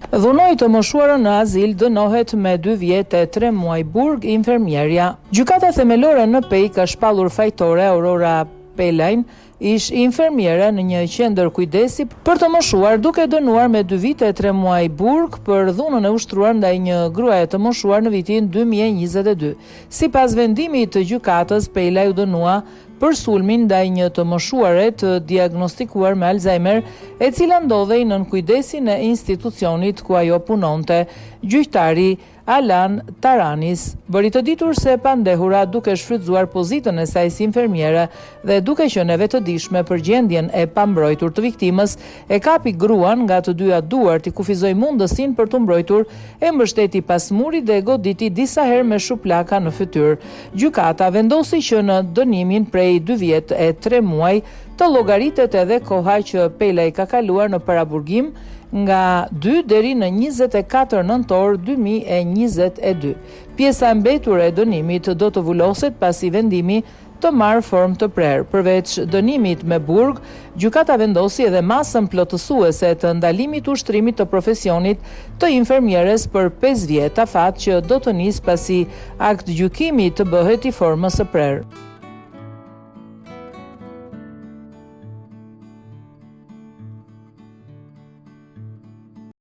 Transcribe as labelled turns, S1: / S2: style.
S1: Dhunoi të moshuarën në azil, dënohet me dy vjet e tre muaj burg infermierja. Gjykata Themelore në Pejë ka shpallur fajtore Aurora Pelajn, ish infermiere në një qendër kujdesi për të moshuar duke e dënuar me dy vite e tre muaj burg për dhunën e ushtruar ndaj një gruaje të moshuar në vitin 2022. Sipas vendimit të gjykatës, Pelaj u dënua për sulmin ndaj një të moshuare të diagnostikuar me Alzheimer, e cila ndodhej nën kujdesin e institucionit ku ajo punonte. Gjyqtari Alan Taranis bëri të ditur se e pandehura duke shfrytëzuar pozitën e saj si infermiere dhe duke qenë e vetëdijshme për gjendjen e pambrojtur të viktimës, e kapi gruan nga të dyja duart, i kufizoi mundësinë për t'u mbrojtur, e mbështeti pas murit dhe e goditi disa herë me shuplaka në fytyrë. Gjykata vendosi që në dënimin prej dy vjet e tre muaj të llogaritet edhe koha që Pelaj ka kaluar në paraburgim nga dy deri në 24 nëntor 2022. Pjesa e mbetur e dënimit do të vuloset pasi vendimi të marrë formë të prerë. Përveç dënimit me burg, gjykata vendosi edhe masën plotësuese të ndalimit të ushtrimit të profesionit të infermieres për 5 vjet, afat që do të nisë pasi aktgjykimi të bëhet i formës së prerë.